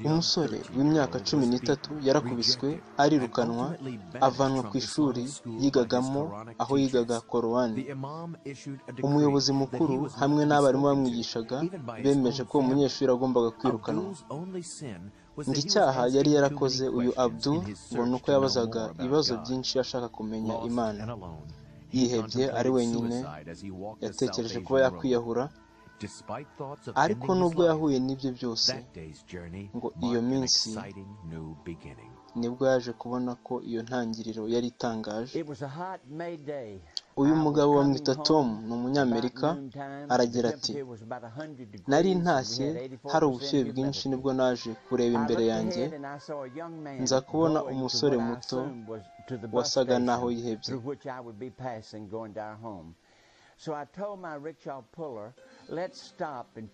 Umusore w'imyaka 13 yarakubiswe, arirukanwa, avanwa ku ishuri yigagamo aho yigaga Korowani. Umuyobozi mukuru hamwe n'abarimu bamwigishaga bemeje ko uwo munyeshuri agombaga kwirukanwa. Ngo icyaha yari yarakoze uyu Abdul ngo ni uko yabazaga ibibazo byinshi ashaka kumenya Imana. Yihebye ari wenyine, yatekereje kuba yakwiyahura, ariko nubwo yahuye n'ibyo byose, ngo iyo minsi nibwo yaje kubona ko iyo ntangiriro yari itangaje. Uyu mugabo bamwita Tom, ni umunyamerika, aragira ati: "Nari ntashye hari ubushyuhe bwinshi, nibwo naje kureba imbere yanjye nza kubona umusore muto wasaga naho yihebye.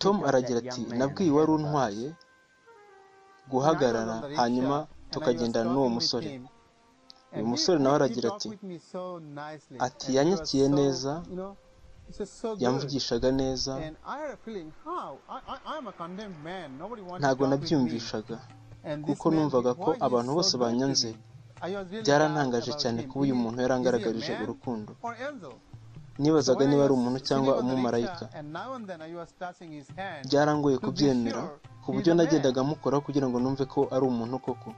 Tom aragira ati: "Nabwiye uwari untwaye guhagarara hanyuma tukagendana n'uwo musore. Uyu musore nawe aragira ati yanyakiye neza, yamvugishaga neza, ntago nabyiyumvishaga kuko numvaga ko abantu bose banyanze. Byarantangaje cyane kuba uyu muntu yarangaragarije urukundo. Nibazaga niba ari umuntu cyangwa umumarayika. Byarangoye kubyemera ku buryo nagendaga mukora kugira ngo numve ko ari umuntu koko."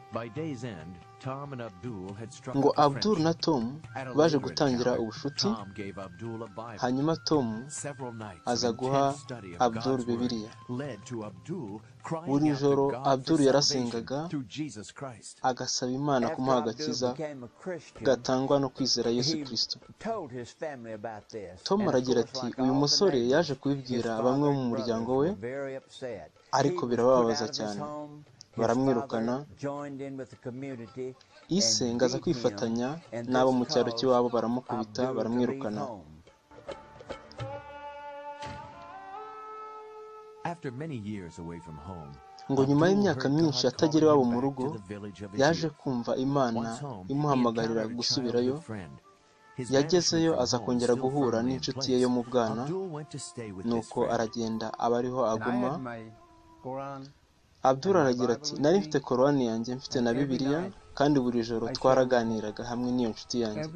Ngo Abdul na Tom baje gutangira ubushuti, hanyuma Tom aza guha Abdul Bibiliya. Buri joro Abdul yarasengaga agasaba Imana kumuha agakiza gatangwa no kwizera Yesu Kristo. Tom aragira ati: "Uyu musore yaje kubibwira bamwe mu muryango we, ariko birababaza cyane, baramwirukana. Ise ngo aza kwifatanya n'abo mu cyaro cy'iwabo, baramukubita, baramwirukana." Ngo nyuma y'imyaka myinshi atagera iwabo mu rugo, yaje kumva Imana imuhamagarira gusubirayo. Yagezeyo aza kongera guhura n'inshuti ye yo mu bwana, nuko aragenda aba ariho aguma. Abdul aragira ati: "Nari mfite Korowani yanjye, mfite na Bibiliya, kandi buri joro twaraganiraga hamwe n'iyo nshuti yanjye,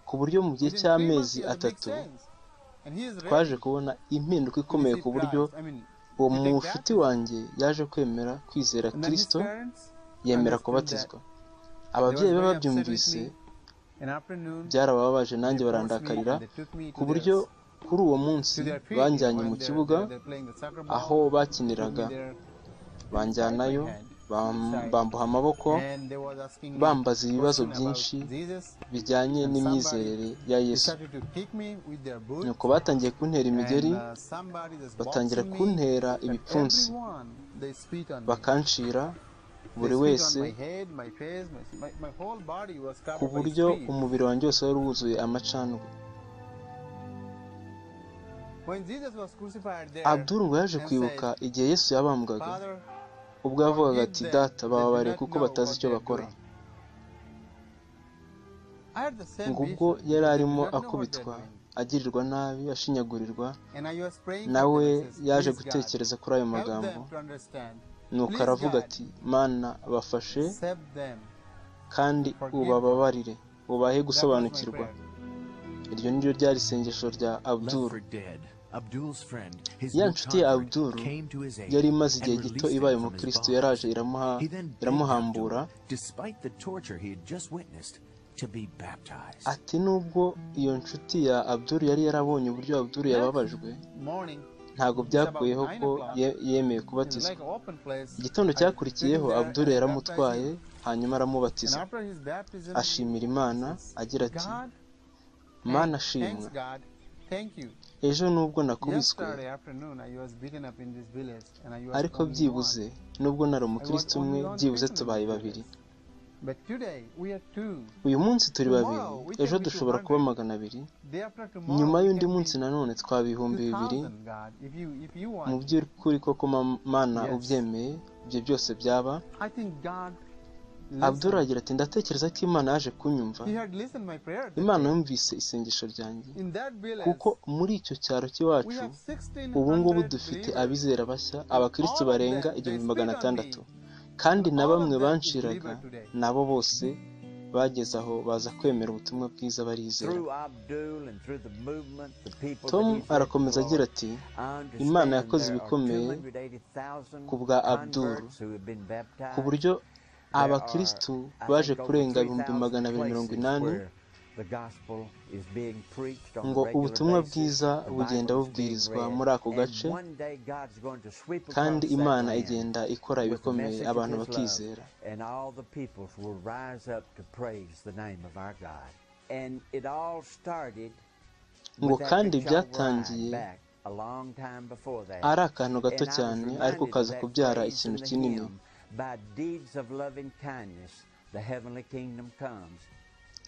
ku buryo mu gihe cy'amezi 3 twaje kubona impinduka ikomeye, ku buryo uwo mushuti wanjye yaje kwemera kwizera Kristo, yemera kubatizwa. Ababyeyi be babyumvise byarababaje, nanjye barandakarira, ku buryo kuri uwo munsi banjyanye mu kibuga aho bakiniraga, banjyanayo, bamboha amaboko, bambaza ibibazo byinshi bijyanye n'imyizerere ya Yesu. Nuko batangiye kuntera imigeri, batangira kuntera ibipfunsi, bakancira buri wese, ku buryo umubiri wanjye wose wari wuzuye amacandwe." Abdul ngo yaje kwibuka igihe Yesu yabambwaga, ubwo yavugaga ati: "Data, bababariye kuko batazi icyo bakora." Ngo ubwo yari arimo akubitwa, agirirwa nabi, ashinyagurirwa, nawe yaje gutekereza kuri ayo magambo, nuko aravuga ati: "Mana, bafashe kandi ubababarire, ubahe gusobanukirwa." Iryo ni ryo ryari isengesho rya Abdul. Ya nshuti ya Abdul yari imaze igihe gito ibaye umukristo, yaraje iramuhambura. Ati nubwo iyo nshuti ya Abdul yari yarabonye uburyo Abdul yababajwe, ntabwo byakuyeho ko yemeye kubatizwa. Igitondo cyakurikiyeho Abdul yaramutwaye hanyuma aramubatiza, ashimira Imana agira ati: "Mana shimwa, ejo nubwo nakubiswe, ariko byibuze nubwo nari umukristo umwe, byibuze tubaye babiri. Uyu munsi turi babiri, ejo dushobora kuba 200, nyuma y'undi munsi nanone twaba 2000. Mu by'ukuri koko Mana ubyemeye, ibyo byose byaba." Abdul listened. agira ati ndatekereza ko Imana yaje kunyumva. He had listened my prayer that Imana day. yumvise isengesho ryanjye, In that village, kuko muri icyo cyaro we cy'iwacu have ubu ngubu 1600 dufite believers. abizera bashya, And abakristo all of barenga them, they igihumbi spit magana on atandatu, me. kandi And na all of bamwe them is banshiraga believer today. nabo bose bageze aho baza kwemera ubutumwa bwiza barizera. Through Abdul and through the movement, the people that Tom he's led to arakomeza the agira Lord, ati I Imana understand yakoze there are ibikomeye 280,000 ku bwa Abdul, converts who have been ku baptized. buryo There are, abakristu I baje think, over kurenga ibihumbi 3,000 magana abiri mirongo places inani, where the gospel is being preached on a ngo regular ubutumwa basis. bwiza The bugenda Bible is being bubwirizwa read. muri ako And gace, one day God's going to sweep kandi across that Imana land igenda ikora with the ibikomeye message of abantu his love, bakizera. and all the peoples will rise up to praise the name of our God. And it all started Ngo with that kandi rickshaw ride byatangiye back a long time before that. ari akantu gato And I was cyane ariko reminded of kaza that kubyara phrase ikintu in the kinini. hymn, by deeds of loving kindness, the heavenly kingdom comes.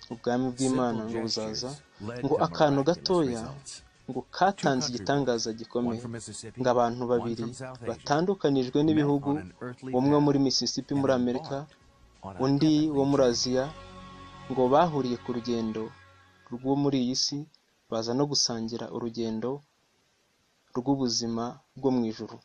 Ubwami bw'Imana Simple ngo buzaza, gestures led ngo to akantu miraculous gatoya results. ngo Two katanze countrymen, igitangaza one gikomeye, from Mississippi, ngo abantu one babiri from South Asia, batandukanijwe met n'ibihugu, on an earthly umwe muri path Mississippi and muri Amerika, embarked on a undi wo heavenly muri journey. Aziya, ngo bahuriye ku rugendo rwo muri iyi si, baza no gusangira urugendo rw'ubuzima bwo mu ijuru.